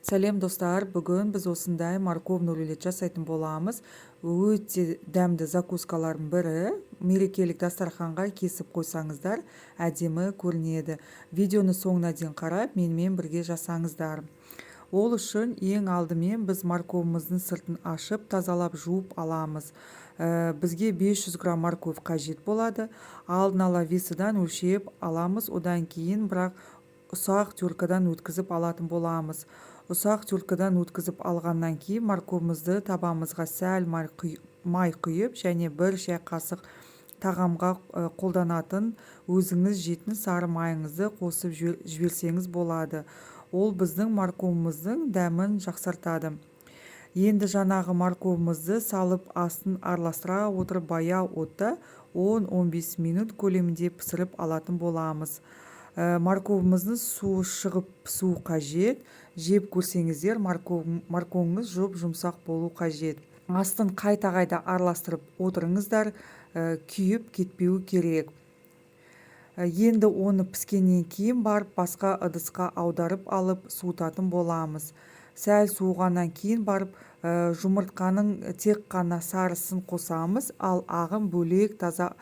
Сәлем, достар! Бүгін біз осындай морковный рулет жасайтын боламыз. Өте дәмді закускалардың бірі. Мерекелік дастарханға кесіп қойсаңыздар, әдемі көрінеді. Видеоны соңына дейін қарап, менімен бірге жасаңыздар. Ол үшін ең алдымен біз морковымыздың сыртын ашып, тазалап, жуып аламыз. Бізге 500 грамм морковь қажет болады. Алдын ала весыдан өлшеп аламыз. Одан кейін бірақ ұсақ теркадан өткізіп алатын боламыз. Ұсақ теркадан өткізіп алғаннан кейін морковымызды табамызға сәл май құйып және 1 шай қасық тағамға қолданатын, өзіңіз жейтін сары майыңызды қосып жіберсеңіз болады. Ол біздің морковымыздың дәмін жақсартады. Енді жаңағы морковымызды салып, астын араластыра отырып, баяу отта 10-15 минут көлемінде пісіріп алатын боламыз. Морковымыздың суы шығып пісуі қажет. Жеп көрсеңіздер, морковыңыз жұп-жұмсақ болу қажет. Астын қайта-қайта араластырып отырыңыздар, күйіп кетпеуі керек. Енді оны піскеннен кейін барып, басқа ыдысқа аударып алып, суытатын боламыз. Сәл суығаннан кейін барып, жұмыртқаның тек қана сарысын қосамыз, ал ағын бөлек таза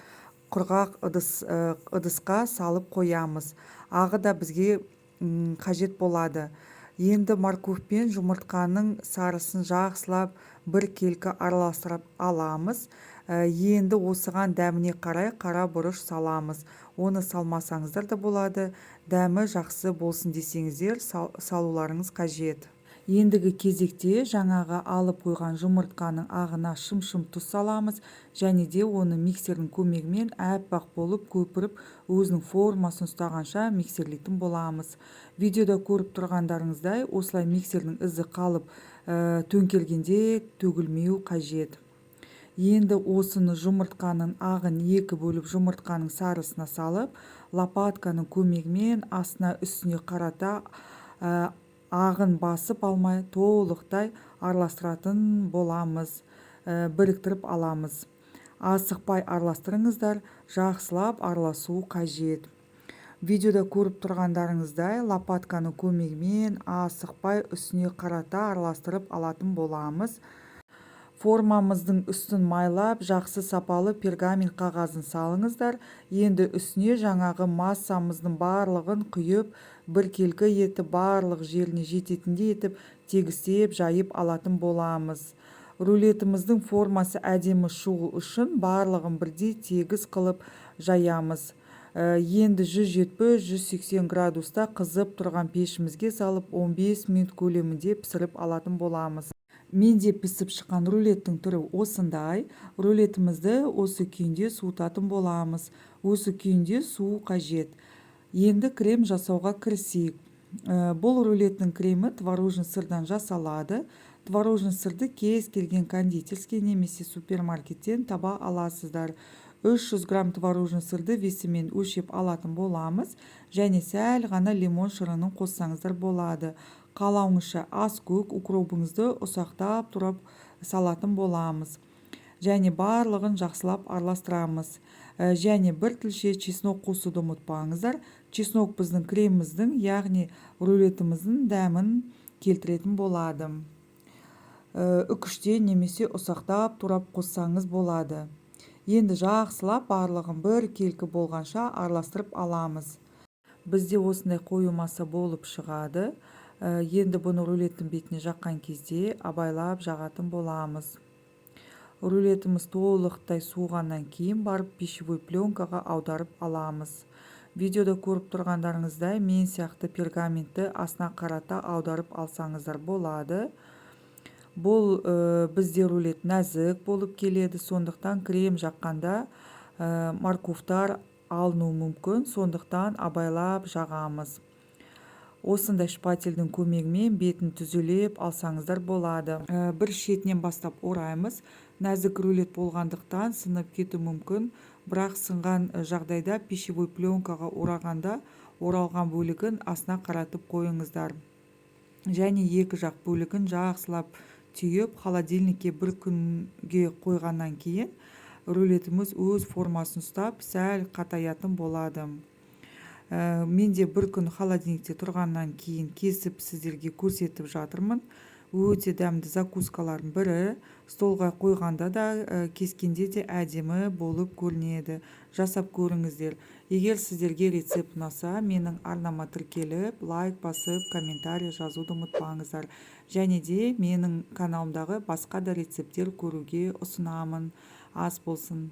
құрғақ ыдысқа салып қоямыз. Ағы да бізге қажет болады. Енді морковь пен жұмыртқаның сарысын жақсылап біркелкі араластырып аламыз. Енді осыған дәміне қарай қара бұрыш саламыз. Оны салмасаңыздар да болады. Дәмі жақсы болсын десеңіздер, салуларыңыз қажет. Ендігі кезекте жаңағы алып қойған жұмыртқаның ағына шым-шым тұз саламыз және де оны миксердің көмегімен әппақ болып көпіріп, өзінің формасын ұстағанша миксерлейтін боламыз. Видеода көріп тұрғандарыңыздай, осылай миксердің ізі қалып, төңкергенде төгілмеу қажет. Енді осыны жұмыртқаның ағын екі бөліп, жұмыртқаның сарысына салып, лопатканың көмегімен астына, үстіне қарата, ағын басып алмай, толықтай араластыратын боламыз, біріктіріп аламыз. Асықпай араластырыңыздар, жақсылап араласу қажет. Видеода көріп тұрғандарыңыздай, лопатканың көмегімен асықпай үстіне қарата араластырып алатын боламыз. Формамыздың үстін майлап, жақсы сапалы пергамент қағазын салыңыздар. Енді үстіне жаңағы массамыздың барлығын құйып, біркелкі етіп, барлық жеріне жететіндей етіп тегістеп жайып алатын боламыз. Рулетіміздің формасы әдемі шығу үшін барлығын бірдей тегіс қылып жаямыз. Енді 170-180 градуста қызып тұрған пешімізге салып, 15 минут көлемінде пісіріп алатын боламыз. Менде пісіп шыққан рулеттің түрі осындай. Рулетімізді осы күйінде суытатын боламыз. Осы күйінде суу қажет. Енді крем жасауға кірісейік. Бұл рулеттің кремі творожный сырдан жасалады. Творожный сырды кез келген кондитерский немесе супермаркеттен таба аласыздар. 300 грамм творожный сырды весімен өлшеп алатын боламыз және сәл ғана лимон шырынын қоссаңыздар болады. Қалауыңызша аскөк, укробыңызды ұсақтап турап салатын боламыз және барлығын жақсылап араластырамыз. Және бір тілше чеснок қосуды ұмытпаңыздар. Чеснок біздің креміміздің, яғни рулетіміздің дәмін келтіретін болады. Үкіштен немесе ұсақтап турап қоссаңыз болады. Енді жақсылап барлығын бір келкі болғанша араластырып аламыз. Бізде осындай қою масса болып шығады. Енді бұны рулеттің бетіне жаққан кезде абайлап жағатын боламыз. Рулетіміз толықтай суығаннан кейін барып, пищевой пленкаға аударып аламыз. Видеода көріп тұрғандарыңыздай, мен сияқты пергаментті астына қарата аударып алсаңыздар болады. Бұл бізде рулет нәзік болып келеді, сондықтан крем жаққанда морковтар алынуы мүмкін, сондықтан абайлап жағамыз. Осындай шпательдің көмегімен бетін түзелеп алсаңыздар болады. Бір шетінен бастап ораймыз. Нәзік рулет болғандықтан сынып кетуі мүмкін, бірақ сынған жағдайда пищевой пленкаға орағанда оралған бөлігін астына қаратып қойыңыздар және екі жақ бөлігін жақсылап түйіп, холодильникке бір күнге қойғаннан кейін рулетіміз өз формасын ұстап, сәл қатаятын болады. Менде бір күн холодильникте тұрғаннан кейін кесіп, сіздерге көрсетіп жатырмын. Өте дәмді закускалардың бірі. Столға қойғанда да, кескенде де әдемі болып көрінеді. Жасап көріңіздер. Егер сіздерге рецепт ұнаса, менің арнама тіркеліп, лайк басып, комментарий жазуды ұмытпаңыздар. Және де менің каналымдағы басқа да рецепттер көруге ұсынамын. Ас болсын!